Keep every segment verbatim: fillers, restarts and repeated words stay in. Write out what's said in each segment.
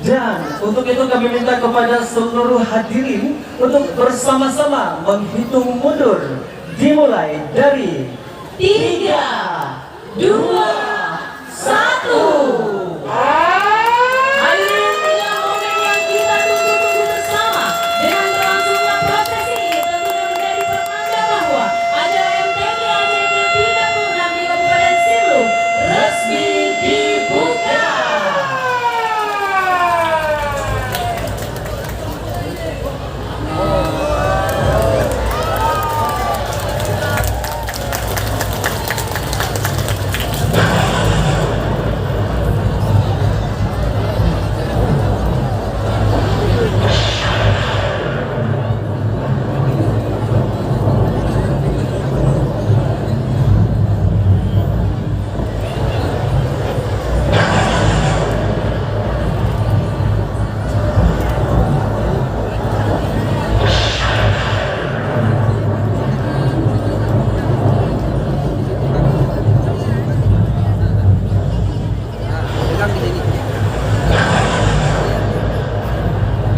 Dan untuk itu kami minta kepada seluruh hadirin untuk bersama-sama menghitung mundur, dimulai dari tiga, dua, satu. Hadirin, inilah momen yang kita tunggu-tunggu bersama. Dengan berlangsungnya proses ini, tentunya menjadi pertanda bahwa acara M T Q A C T tiga puluh enam di Kabupaten Sibolga resmi dibuka.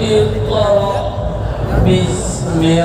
Iqra bismi